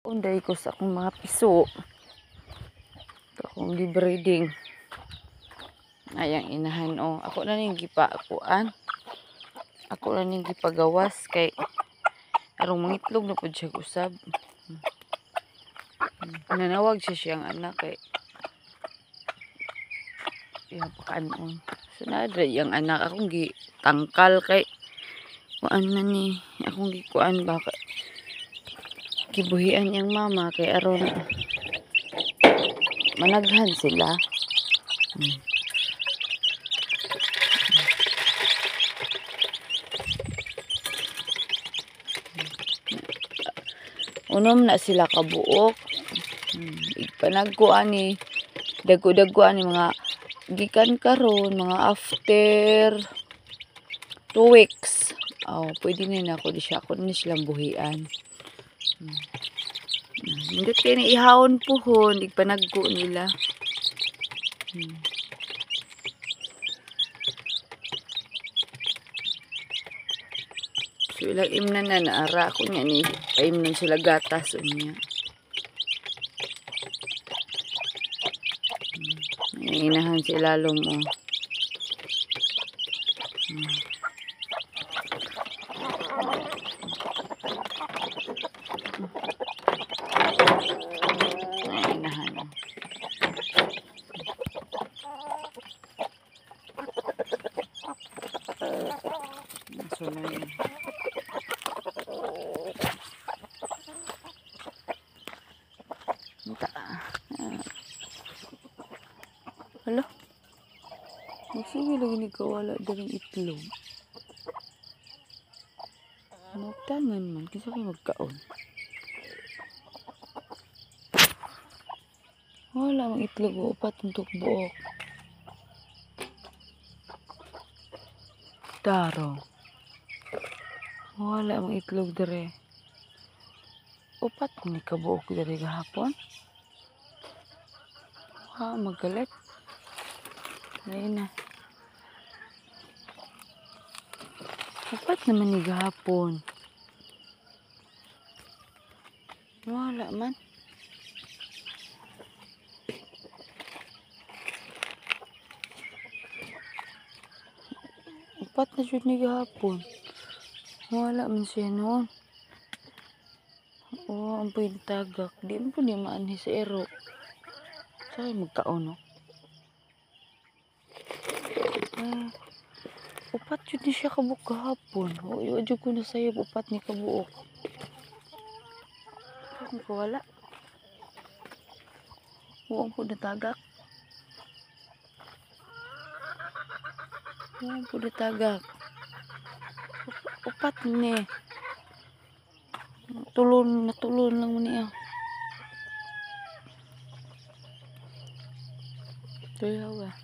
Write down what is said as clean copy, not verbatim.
Unday ko sa akong mga piso. Akong gibreeding. Ayang inahan oh. Ako na ning gipakuan. Ako na ning gipagawas kay arong mangitlog na pud siya usab. Nanawag siya siyang anak kay iya pakanon. So naadra iyang anak akong gitangkal kay kuan man ni akong gikuan ba kay gibuhian iyang mama kay aron managhan sila. Unom na sila kabuok. Ipanagko ani dagko-dagko ani mga gikan karon mga after 2 weeks. Oh, pwede na nako di siya ako ni silang buhian. Hindi kay ni ihawon puhon igpanagko nila. So ilang imnan na naara ako niya ni paimnan sila gatas unya. Inahan si ilalom oh. Inahan oh. So na yun. Hala. Magsige lagi ni kawala daring itlog. Magtangan man kinsa kay magkaon. Wala mang itlog o upat untuk buok. Taro. Wala mang itlog dere. Upat ni kabuok dere gahapon. Ha, magalit. Ayun na. Upat naman ni gahapon. Wala man. Upat na jud ni gahapon. Wala man siya noon. Oo, ang pwede tagak. Di mo po niya maanhi sa ero. Sa'yo magkaon, no? Upat jud ni siya kabuok gahapon. Oo, jud ko na sayo upat ni kabuok. Bakit ko wala? Oo, po natagak. Oo, po natagak. Upat ni. Tulon, natulon lang mo niya. Tuyaw ah.